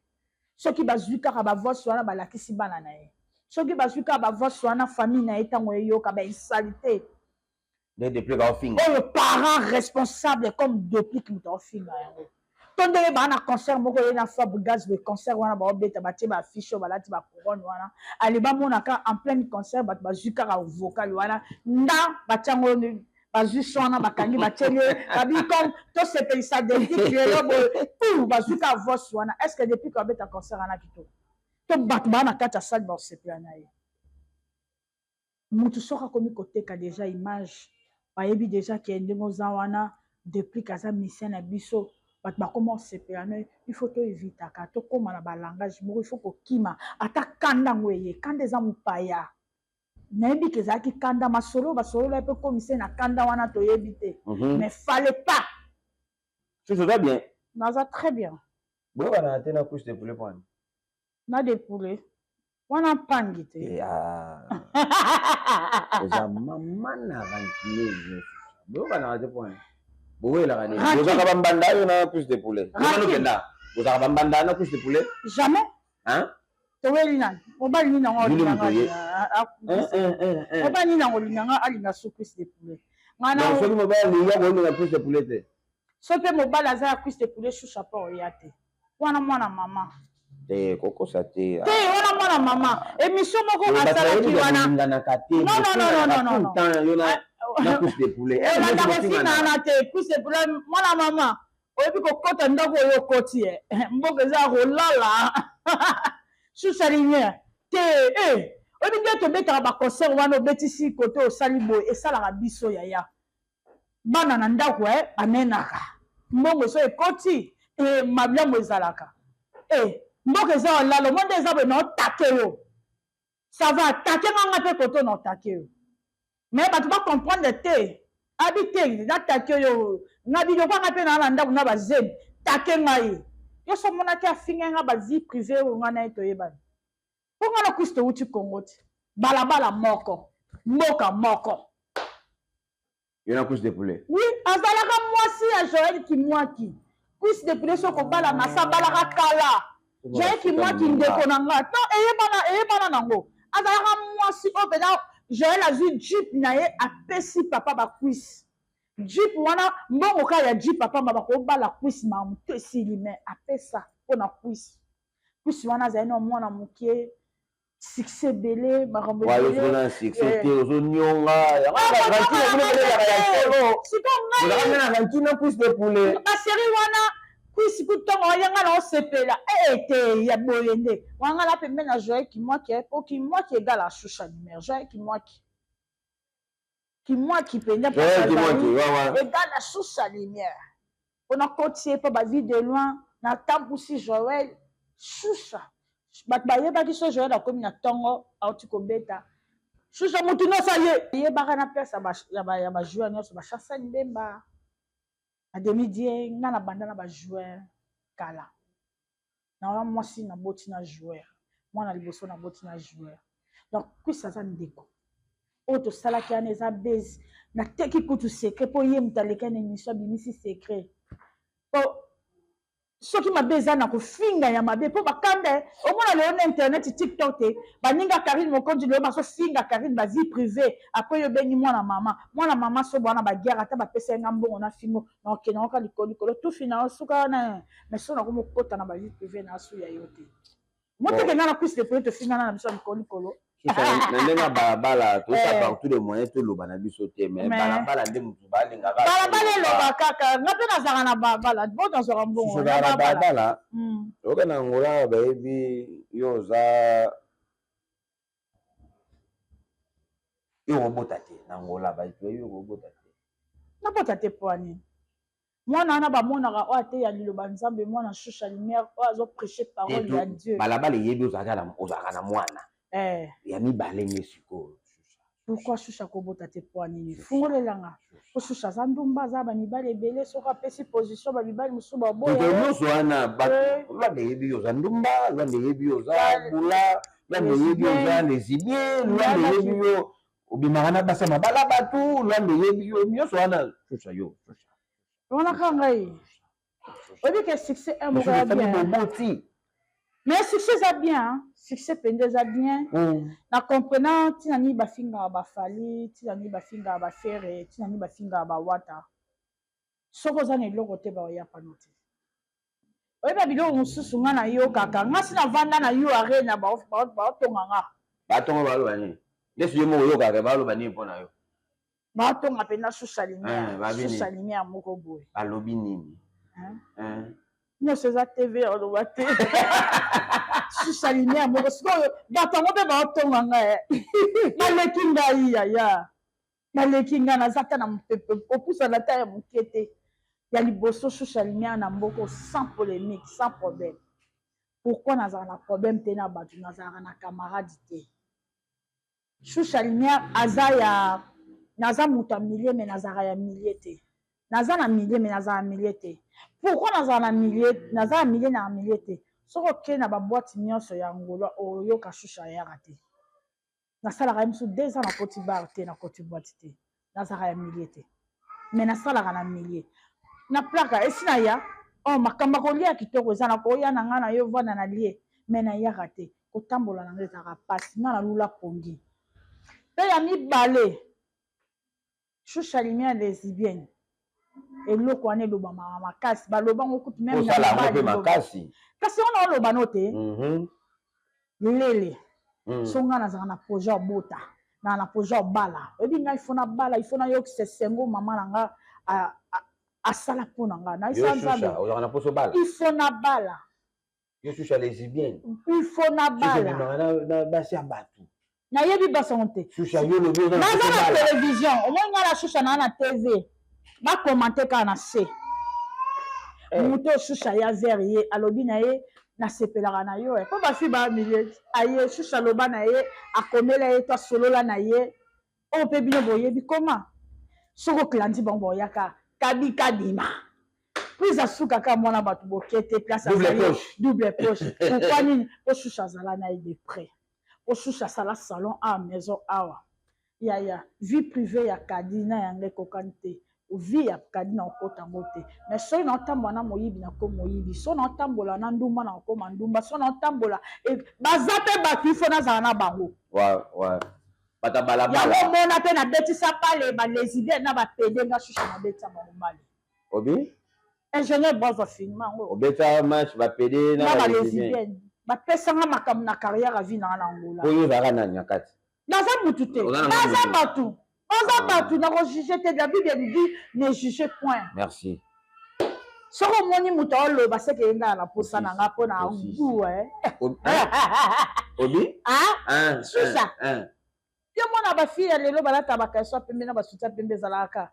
Soki bazwi kaka bavoice wana balakisi bana na ye, soki bazwi kaka bavoice wana famille na ye, ntango eyoka bainsalite
Nde Deplick aofinga.
Oyo parent responsable comme Deplick moto aofinga yango to ndenge baa na concert moko ye na Fabregas boye, concert wana baobeta, batie baaffiche oyo balati bacouronne wana, ale bamonaka en pleine concert bato bazwi kaka vocal wana nda batiango, bazwi son wana bakangi batieli ye, babi comme tosepelisa Deplick lelo boye pour bazwi kaka voice wana. Est ce que Deplick babeta concert wana kitoko to bato baa na kati ya salle baosepela na ye? Motu soki akomi koteka deja image, bayebi deja ke ndenge oza wana, Deplick aza musicien na biso, bato bakoma kosepela no. Il faut toevitaka tokóma na balangage moko, il faut kokima ata kanda yango eye. Kanda eza mopaya, nayebi ke ezalaki kanda, masolo basolola mpe komise na kanda wana toyebi te, mais fallait pas.
Susu oza bien?
Naza très bien.
Boyokanaka te na couche de poulet pwani?
Na de poulet wana mpangi te.
Oza mama na rancune nyonso, boyokanaka te pwani? Bowelaka nini? Bozalaka bambanda yo na couche de poulet? Okenda bozalaka bambanda na couche de poulet?
Jamais.
Hein?
Toweli nani? Mobali nini yango olinganga? Mobali nini yango olinganga alinga su cuisse de poulet?
Soki mobali alingi, akolinga cuisse de poulet te?
So mpe mobali aza ya cuisse de poulet, shusha mpo oya te wana mwana mama.
Te, kokosa te.
Te, wana mwana mama, émission moko asalaki wana.
Bolinganaka te?
Non, non, non, non, non.
Yo na couche de poulet.
Olanda kofinga wana te. Cuisse de poulet, mwana mama, oyebi kokɔta ndako oyo okɔti ye, mboka eza kolala susa lumière te. E oyebi nde tobetaka baconcert wana, obetisi kote, osali boye, esalaka biso yaya bana na ndako e banenaka mbongo so ekoti e mabiambo ezalaka e mboka eza olala omo nde eza boye na otake yo, ça va atake nganga mpe kote na otake yo, mais bato bacomprendre te, abi te natake yo nga biloko anga mpe naa na ndako na bazemi take ngai yo so omonaki afingai nga bavie privée oyo ngai na ye toyebani mpo nga na kwisi towuti Kongo te, balabala moko, mboka moko.
Yo na couche de poulet?
Oui, azalaka mwasi ya Joel Kimwaki. Cuisse de poulet soki kobala masa abalaka kala. Joel Kimwaki ndeko na nga to eyebana, eyebana nango, azalaka mwasi oyo mpenza Joel azwi jeep na ye apesi papa bacuisse jeep wana, mbongo kaka ya jeep apamba bakobala cuisse makambo to esili, mais apesa mpona cuisse. Cuisse wana azali na mwana moke, succès ebele, makambo.
Ebele succès te, ozonyonga na cuisse de poulet.
Basérie wana cuisse ku ntongo oyanga na osepela ee te ya boye nde wanga na pembe na Joel Kimwaki, po Kimwaki egala Shusha numéro Joel Kimwaki, Kimwaki mpenza egala Shusha lumière mpona kotie mpo bavie de loin natambusi Joel Shusha. Bato bayebaki so Joel akomi na ntongo auti kobeta Shusha, motu nyonso aye yebaka na place ya bajoueur nyonso, bachancel Mbemba, ademi die. Nga na banda na bajoueur kala. Na mwasi naboti na joueur, mwana liboso naboti na joueur. Donc kwisi aza ndeko oyo tosalaki wana, eza base. Nateki kutu secret mpo ye moto aleki na émission, abimisi secret, po soki mabe eza na kofinga ya mabe mpo bakanda. Omona lelo na internet, TikTok te, baninga Karine Mokonzi lelo bazofinga Karine bavie privée. Après yo obengi mwana mama, mwana mama so bwana baguerre, ata bapesa ye nga mbongo na fingo na okende oka likolo likolo tufi na osuka wana. Mais so nakomi okota na bavie privée na asu ya yo te, moteke nga na kwisi lepoye tofingana na biso ya likolo likolo.
Na ndenge ya balabala, tosala par tous les moyens, toloba na biso te, mais balabala nde motu balingaka.
Balabala eloba kaka. Nga mpe nazalaka na balabala bo nazwaka mbongo.
Ozalaka na balabala, oyoka na Angola bayebi yo, oza yo kobota te na Angola, bayebi yo kobota te.
Nabota te po ani mwana wana bamonaka oyo ate ya liloba Nzambe, mwana Shusha Lumière oyo azoprêche parole ya Dieu.
Balabala eyebi ozalaka na mwana ya mibale nde sikoyo.
Pourquoi Shusha kobota te? Po nini? Fungolelanga po Shusha aza ndumba, aza bamibali ebele. Soki apesi position, bamibali mosusu baboya.
Nyonso wana, Lwanda eyebi yo oza ndumba, Lwanda eyebi yo oza bula, Lwanda eyebi yo oza lesbien, Lwanda eyebi yo obimaka na basi ya mabala bato, Lwanda eyebi yo nyonso wana. Shusha, yo Shusha.
Wana kaka ngai oyebi ke succès un moko ya bien.
Boboti.
Mais succès eza bien, succès mpenza eza bien. Na comprenant ntina nini bafingaka baFally, ntina nini bafingaka baFerre, ntina nini bafingaka bawata. Soki oza na eloko te, baoya pano te. Oyeba biloko mosusu nga nayokaka, nga si navanda na U Arena, baotonga nga.
Batonga, baloba nini? Nde ye moko oyokaka, baloba nini mpo na yo?
Baotonga mpenza Shusha Lumière, Shusha Lumière moko boye.
Balobi nini?
Nyonso eza TV, oloba te. Shusha Lumière moko sikoyo, bato yango mpe baotonga ngai, baleki ngai yaya, baleki ngai. Naza ta na mopepe kopusana ata ya moke te. Ya liboso, Shusha Lumière na mboko sans polémique, sans problème. Pourquoi nazalaka na problème te na bato? Nazalaka na camarade te. Shusha Lumière aza ya, naza moto ya milieu, mais nazalaka ya milieu te. Naza na milieu, mais nazala na milieu te. Pourquoi nazala na milieu? Naza na milieu, na milieu te. Soki okei na baboîte nyonso ya Angola, oyoka Shusha ayaka te. Nasalaka ye mosusu 2 ans, nakoti bar te, nakoti boîte te. Nazalaka ya milieu te, mais nasalaka na milieu na plaka esi na ya oh, makambo ya kolia kitoko eza na koya na ngai na yo vanda na lie, mais nayaka te. Kotambola na ngai ezalaka mpasi, ngai nalula pongi. Mpe ya mibale, Shusha Lumière lesbienne, eloko wana elobamaka makasi, balobango kutu
même na makasi.
Kasi wana oloba no te. Lele so ngai nazalaka na projet obota, naa na projet obala. Oyebi ngai, ifo nabala, ifo nayokisa esengo mama na nga asala mpo na ngai, nayesa Nzambe ifo nabala.
Yo Shusha lesbienne?
Ifo nabala.
Na basi ya bato?
Nayebi basi yango te.
Shusha, yo lobi.
Naza na télévision, omoni ngai na Shusha naa na TV, bakomante kaka na se. Moto Shusha ya vers ye, alobi na ye: "Nasepelaka na yo." Mpo bafi bamilie aye, Shusha aloba na ye, akomela ye to asolola na ye oyo mpe bino boyebi koma. Soki oklandi bango, baoyaka kabi kadima prise asuka kaka mwana bato boke te place. Double poche. Pourquoi? Nini? Po Shusha azala na ye de près, po Shusha asala salon awa, maison awa. Yaya, vie privée ya kadi na yango ekokani te. Vie ya kadi na okota yango te. Mais soki naotambola na moyibi, nakoma moyibi. So naotambola na ndumba, na okoma ndumba. So naotambola, baza mpe bato, ifo nazala na bango.
Bato balabala.
Yango omona mpe nabetisa bale balesbienne na bapédé. Nga Shusha nabetisa bango bale.
Obi?
Ingénieur Bravo afilma yango.
Obeta match bapédé
na balesbienne, bapesanga makambo na carrière ya vie nanga na Angola.
Oyo ozalaka nani na kati?
Naza mutu te, baza bato, baza bato. Nakojuge te. La Bible nous dit: "Ne juge point."
Merci.
Soki omoni moto aoloba, seke ye ngaa na posa na nga mpo na gu.
Obi?
Susa yo mona bafille ya lelo balata bacaleçon pembe na basoutien pembe, ezalaka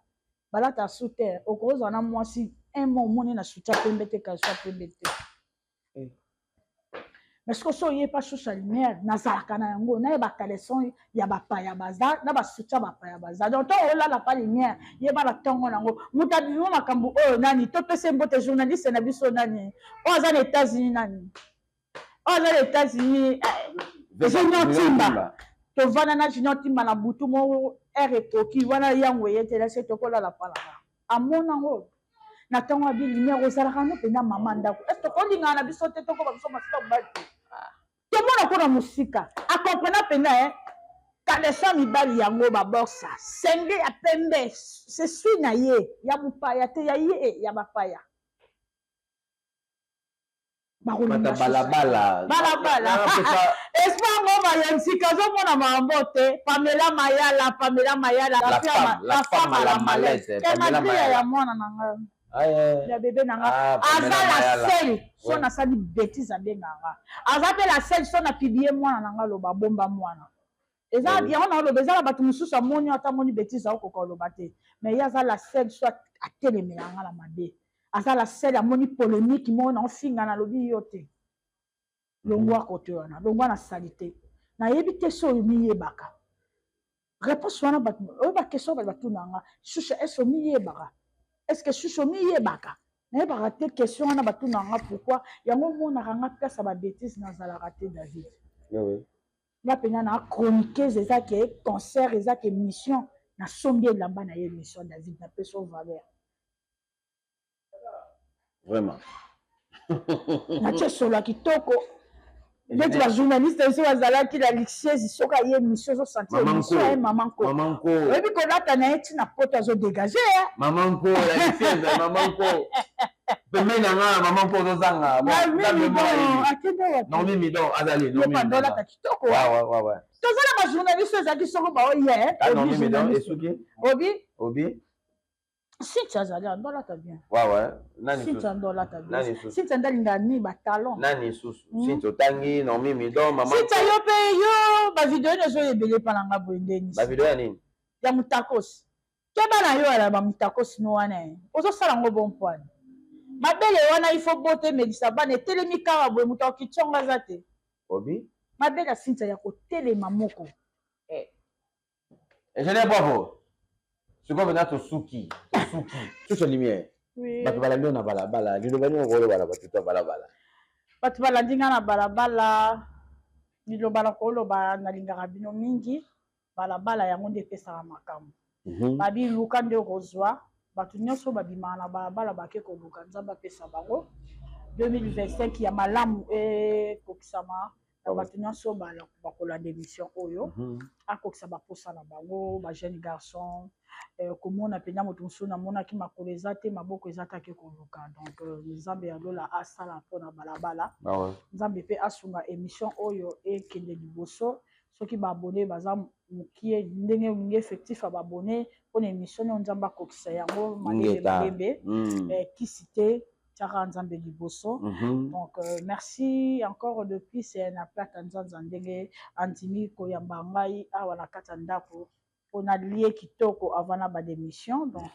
balata sous terre. Okozala na mwasi un mois, omoni na soutien pembe te, caleçon pembe te. Mais soki oso oye pa Shusha Lumière, nazalaka na yango, nayeba caleçon ya bapaya baza na basoutien bapaya baza. Donc ntongo olala pa Lumière, yeba na ntongo nango moto abima makambo oyo. Nani topesa mbote? Journaliste na biso nani oyo aza na États-Unis? Nani oyo aza na États-Unis? Junior Timba. Tovanda na Junior Timba na butu moko, heure ekoki wana, yango eye te, lase tokolala palaka amona yango na ntongo abi Lumière, ozalaka no mpenza mama ndako ese tokolingana na biso te, tokoba biso masika mobali te, tomona ko na mosika akomprena mpenza e caleçon mibali yango baboxa senge ya pembe, sesui na ye ya mopaya te, ya ye ya bapaya.
Bakolinga balabala.
Balabala, espoir ngo bayensika azomona makambo te. Pamela Mayala, Pamela Mayala,
la femme à la mallette.
Kemadria ya mwana na ngai, ya bebe na nga, aza la seule so nasali bétise abenganga. Aza mpe la seule so na publie mwana na nga, aloba bomba mwana. Eza yango na oloba, eza na bato mosusu amoni, ata amoni bétise, aokoka oloba te, mais ye aza la seule so atelemela nga na mabe. Aza la seule amoni polémique moko na ofinga, nalobi yo te, longwa kote wana, longwa na sali te, nayebi te so oyo miyebaka. Réponse wana, bato oyo baquestion bato batuna nga: Shusha, est-ce omiyebaka? Est-ce que Shusha omiyebaka? Nayebaka te. Question wana batuna nga pourquoi? Yango omonaka nga place ya babétise nazalaka te, David. Nga mpenza na chroniqueuse, eza ke concert, eza ke mission, nasombi elamba na ye émission. David, napesi o valeur.
Vraiment.
Natie solo ya kitoko neti bajournaliste biso bazalaki na luxueuse. Soki aye émission, ozosentir émission aye mama nko. Oyebi kolata na ye ntina poto, azodégage.
Mama nko, la luxueuse mama nko, pembeni na nga mama nko ozozanga. Naomi Midon azali.
Olata kitoko. Toza na bajournaliste ezalaki soko baoye. Obi.
Obi.
Cynthia azali, ando alata bien.
Nani?
Cynthia ando alata bien. Cynthia nde alingaka nini? Batalon.
Nani susu? Cynthia otangi, Naomi Midon, mama.
Cynthia, yo mpe, yo bavideo nini ezoyebele epa na nga boye ndeni?
Bavideo ya nini?
Ya mutakosi. Keba na yo, ala bamutakosi no wana, ozosala yango bon poine. Mabele wana ifo bote, emelisa bana, etelemi kaka boye, moto akitiongo aza te.
Obi.
Mabele ya Cynthia ya kotelema moko.
Ingénieur, bravo. Sikoyo mpena tosuki, tosuki. Shusha Lumière, bato balandi yo na balabala, liloba nini okoloba na bato to ya balabala?
Bato balandi nga na balabala, liloba na koloba: nalingaka bino mingi. Balabala yango nde epesaka makambo. Babi luka nde okozwa. Bato nyonso babimaka na balabala, bake koluka, Nzambe apesa bango 2025 ya malamu, ekokisama na bato nyonso bakolanda émission oyo, akokisa baposa na bango. Bajeune garçon, komona mpenza moto mosusu namonaki makolo eza te, maboko eza te, ake koluka. Donc Nzambe ya lola asala mpona balabala. Nzambe mpe asunga émission oyo ekende liboso. Soki baabonné baza mokie, ndenge olingi effectif ya baabonné mpona émission oyo, Nzambe akokisa yango malembe malembe. Kisi te, tiaka Nzambe liboso. Donc merci encore de plus na Plata Nzanza, ndenge andimi koyamba ngai awa na kati ya ndako mpona lie kitoko avant na badémission. Donc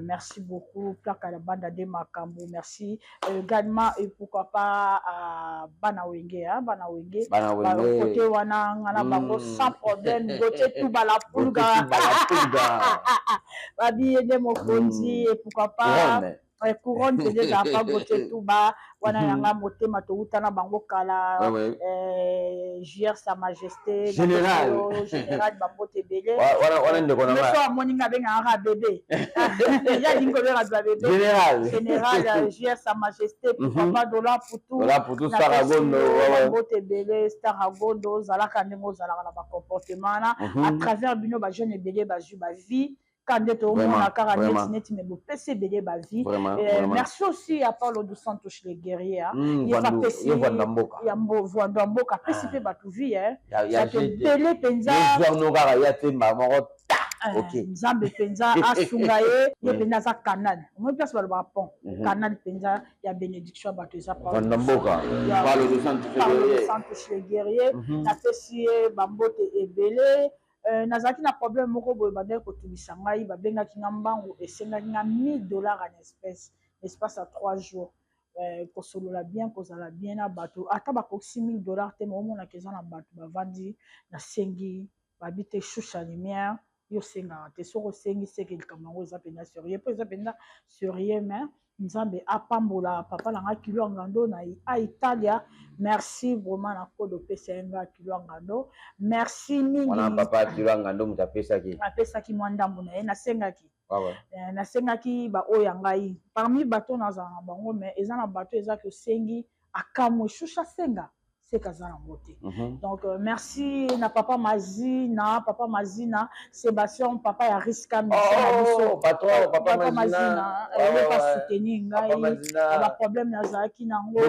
merci beaucoup, Plaka ya banda de makambo. Merci également et pourquoi pas à bana Wenge, hein, bana Wenge.
Bana Wenge.
Côté wana nga na bango sans problème. Gautier Tubala Pulga, babi ye nde mokonzi. Et pourquoi pas couronne mpenza ezala pa Gautier Tuba wana, yanga motema, touta na bango kala. Jr Sa Majesté.
Général.
Général, bambote ebele.
Wana ndeko na
so amoni nga, abengaka bébé, ye alingi kobenga ba bébé.
Général.
Général Jr Sa Majesté, pourquoi pas Dola Putu.
Dola Putu, Saragondo.
Bambote ebele. Staragondo, ozalaka ndenge ozalaka na bacomportement wana. À travers bino, bajeune ebele bazwi bavie ka nde tomona kaka neti neti me bopesi ebele bavie. Merci aussi à Paulo dos Santos, le guerrier.
Ye apesi
ya Voando ya mboka, apesi mpe bato vie, bato ebele mpenza.
Kaka ya te moko.
Nzambe mpenza asunga ye. Ye mpenza aza canal, omoi place balobaka pont, canal mpenza ya bénédiction ya bato eza
Voando mboka, Paulo dos Santos.
Paulo dos Santos le guerrier, napesi ye bambote ebele. Nazalaki na problème moko boye, bandaki kotungisa ngai, babengaki nga mbangu, esengaki nga 1000 $ en espèce, espace ya 3 jours. Kosolola bien, kozala bien na bato, ata bakokisi 1000 $ te, ma omonaka eza na bato bavandi, nasengi babi te. Shusha Lumière, yo osengaka te. Soki osengi, seke likambo yango eza mpenza sérieux, mpo eza mpenza sérieux. Mais Nzambe apambola papa na nga Kilo ya Ngando na a Italia. Merci vraiment na code opesa ye nga Kilo ya Ngando, merci mingi.
Wana papa Kilo ya Ngando moto apesaki?
Apesaki mwa ndambo na ye. Nasengaki, nasengaki baoyo ya ngai parmi bato nazala na bango, mais eza na bato ezaki osengi, akamwe. Shusha asenga, seka aza nango te. Donc merci na papa Mazina, papa Mazina Sébastien, papa ya Riska.
Merci na biso. Patron papa
Mazina oyoka soutenir ngai na baproblème nazalaki nango.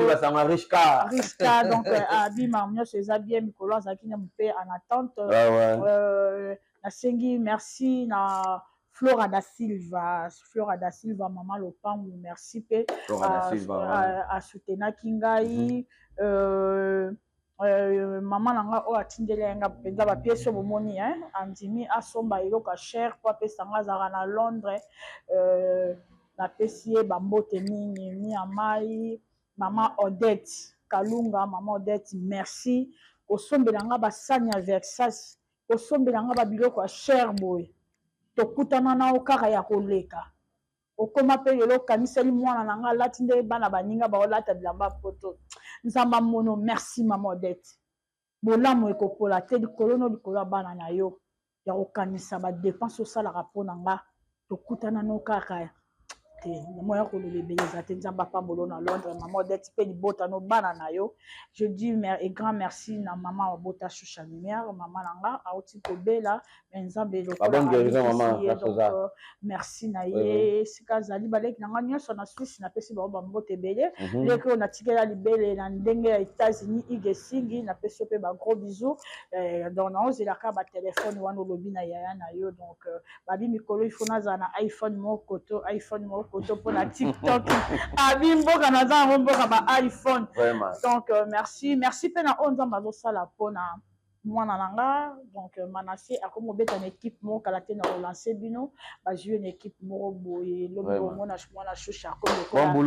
Riska.
Riska. Donc abima nyonso eza bien. Mikolo azalaki na mpe en attente. Nasengi merci na Flora da Silva, Flora da Silva, mama lopangu, merci mpe asoutenaki ngai. Mama na nga oyo atindeli nga mpenza bapièces oyo bomoni, andimi asomba eloko ya cher mpo apesa nga, azalaka na Londres. Napesi ye bambote mingi mi ya mai. Mama Odette Kalunga, mama Odette, merci kosombela nga basani ya Versace, kosombela nga babiloko ya cher boye. Tokutana nao kaka ya koleka, okóma mpe lelo okaniseli mwana na nga alati nde bana baninga baolata bilamba poto. Nzambe amono. Merci mama Odette, bolamu ekopola te likolo no likolo ya bana na yo ya kokanisa badépenses osalaka mpo na nga. Tokutana no kaka te, moya koloba ebele eza te. Nzambe apambolo na Londres, mama Odette, mpe libota no, bana na yo. Je dis et grand merci na mama abota Shusha Lumière, mama na nga auti kobela, mais Nzambe
lokola.
Donc merci na ye esika azali. Baleki na nga nyonso na Suisse, napesi bango bambote ebele. Leki oyo natikela libele na ndenge ya États-Unis, Ige Singi, napesi yo mpe bagros bisous. Donc naozelaka batelefone wana olobi na yaya na yo. Donc babi mikolo ifo nazala na iPhone moko to iPhone moko to mpona TikTok. Abi mboka naza yango mboka ba iPhone. Donc merci, merci mpe na oyo Nzambe azosala mpona mwana na nga. Donc Manase akomi kobeta na équipe moko kala te, na relance bino, bazwi ye na équipe moko boye. Lobi bomona mwana Shusha
akomi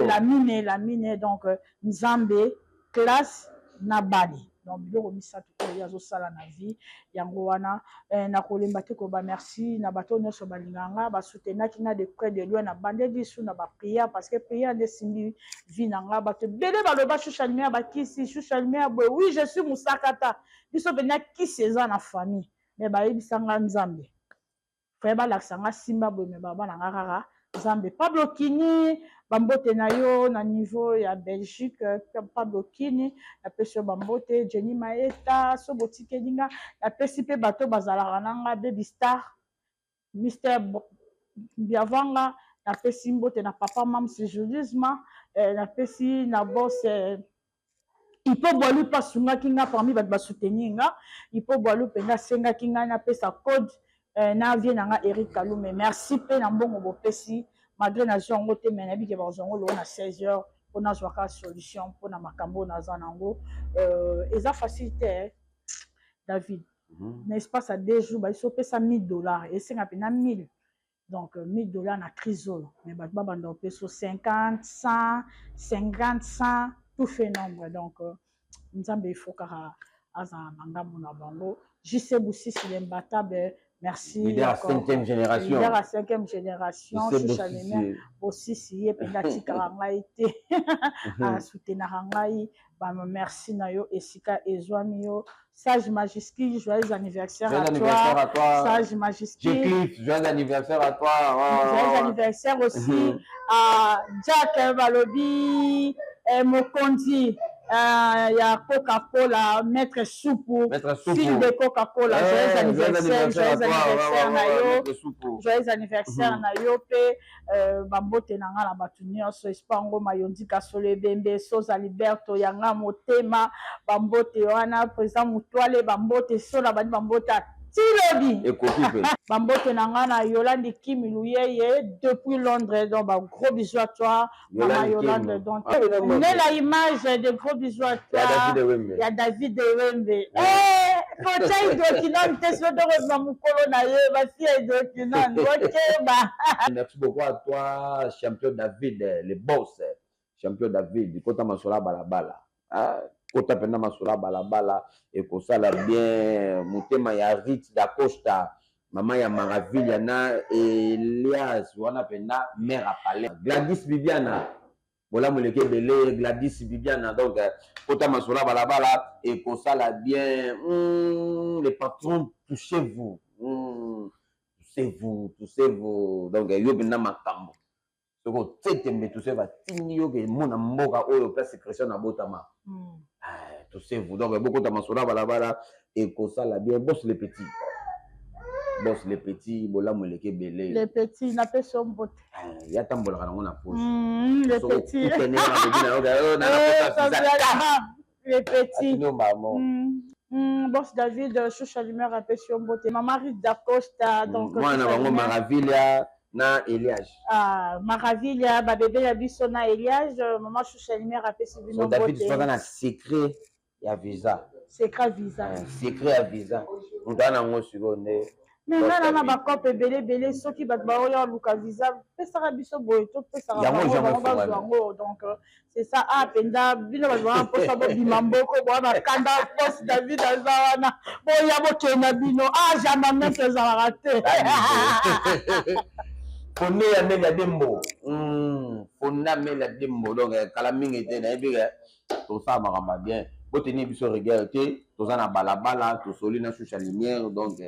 lamine lamine. Donc Nzambe, classe na bale, donc biloko misato oyo azosala na vie yango wana. Nakolemba te koba merci na bato nyonso balingaka nga, basoutenaki nga de près, de loin, na bandeli su na baprière, parce que prière nde esimbi vie na nga. Bato ebele baloba Shusha Lumière bakisi, Shusha Lumière boye. Oui, je suis mosakata, biso mpenza kisi eza na famille, mais bayebisa nga Nzambe faye balakisa nga simba boye, mais baba na nga kaka Nzambe. Pablo Kini, bambote na yo na niveau ya Belgique. Pablo Kini, napesi yo bambote. Jenny Maeta, so botikeli nga, napesi mpe bato bazalaka na nga, Baby Star, Mr Biavanga, napesi mbote na papa Mams Julisma, napesi na boss Ipo Bwalu mpe asungaki nga parmi bato basoutenir nga. Ipo Bwalu mpenza asengaki ngai napesa code na vie na nga Eric Kalume. Merci mpe na mbongo bopesi, malgré nazwi yango te, mais nayebi ke bazwa yango loo na 16 heures mpo nazwaka solution mpona makambo oyo naza nango. Eza facile te, David. Na espace ya 2 jours baisi opesa 1000 $, esenga mpena 1000, donc 1000 $ na crise oyo, mais bato babanda kopesa 50, 100, 50, 100, tout fait nombre. Donc Nzambe ifo kaka azala na ngambo na bango. JC Busisi l'imbattable, merci.
Leader à cinquième génération.
Leader à cinquième génération, Shusha Lumière Bosisi, ye mpenza atikaka ngai te, asoutenaka ngai. Merci na yo esika ezwami yo. Sage Majiski, joyeux anniversaire.
Joyeux
à
anniversaire
toi.
À toi.
Sage Majiski.
Cliff, joyeux anniversaire à toi.
Joyeux anniversaire aussi à Jack Balobi, Mokonzi ya Coca-Cola, Maître Soupou.
Maître Soupou.
Fil de Coca-Cola.
Hey,
joyeux anniversaire, joyeux anniversaire na yo. Joyeux anniversaire na yo pe bambote na nga na bato nyonso. Espoir Ngoma, Yondika Solo Ebembe, Soza Liberto yanga motema, bambote wana. Président Mutwale, bambote sola bandi, bambote tilobi.
Ekoki mpe.
Bambote na nga na Yolande Kimi Luyeye depuis Londres. Donc ba gros bisous à toi, mama Yolande. Donc nela image de gros bisous à toi.
Ya
David
Wembe.
Wembe. Eh, kotia hydroquinone te, soki tokozwa mokolo na ye basi ya hydroquinone, okeba.
Merci beaucoup à toi, champion David, le boss. Champion David, kota masolo ya balabala. Ah, kota mpenza masolo ya balabala ekosala bien. Motema ya Rit da Costa, mama ya Maravilha na Elias wana mpenza mère ya palais. Gladys Bibiana, bolamu eleki ebele. Gladys Bibiana, donc kota masolo ya balabala ekosala bien. Les patrons, touchez-vous. Touchez-vous, touchez-vous. Donc yo mpenza makambo. Soki otie tembe, touchez batindi yo ke mona mboka oyo place Christian abotama. Touchez-vous. Donc bokota masolo ya balabala ekosala bien. Boss le petit, boss le petit, bolamu eleki ebele.
Le petit, napesi yo mbote.
Ya tambolaka nango na poche.
Le petit, le petit. Boss David Shusha Lumière apesi yo mbote. Mama Rite da Costa, donc
mwana bango Maravilha na Eliage.
Ah, Maravilha, babebe ya biso na Eliage. Mama Shusha Lumière apesi bino.
David soza na secret ya visa.
Secret visa.
Secret ya visa, moto ana yango sikoyo nde.
Me ngai na na bacope ebele ebele. Soki bato baoya oluka visa, pesaka biso boye, topesaka bango, bazwa yango. Donc c'est ça. Ah, mpenza bino bato baa mposa bobima mboko, boa bakanda. Boss David aza wana, boya bokenda bino. Ah, jamais ezalaka te.
Fonde ya Meli ya Dembo, fonda Meli ya Dembo. Donc kala mingi te, nayebi ke tosala makambo ya bien. Boteni biso rigueur te, toza na balabala, tosoli na Shusha Lumière. Donc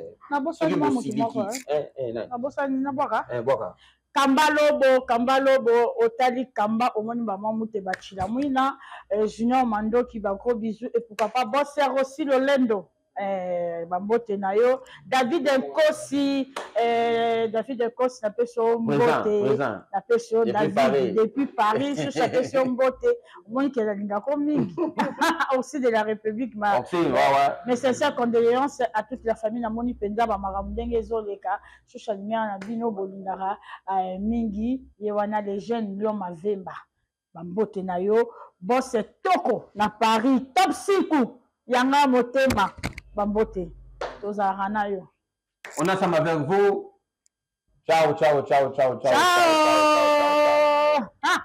soki bosiliki, nabosani, nabwaka.
Bwaka.
Kamba Lobo, Kamba Lobo, otali Kamba, omoni bama mute bacila mwina. Junior Mandoki, ba gros bisous. Et pourquoi pas Bosser aussi, Lolendo, bambote na yo. David Nkosi, David Nkosi, napesi yo mbote, napesi yo David depuis Paris. Susu apesi yo mbote, omoni ke nalingako mingi aussi de la République. Ma, mes sincères condoléances à toute la famille. Namoni mpenza bamakambo ndenge ezoleka. Shusha Lumière na bino bolingaka mingi, ye wana les jeunes lion Mavemba, bambote na yo. Bose Toko na Paris, top siku yanga motema, bambote, tozalaka na yo.
On ensemble avec vous. Ciao, ciao, ciao, ciao, ciao.
Ciao, ciao, ciao, ciao, ciao. Ah.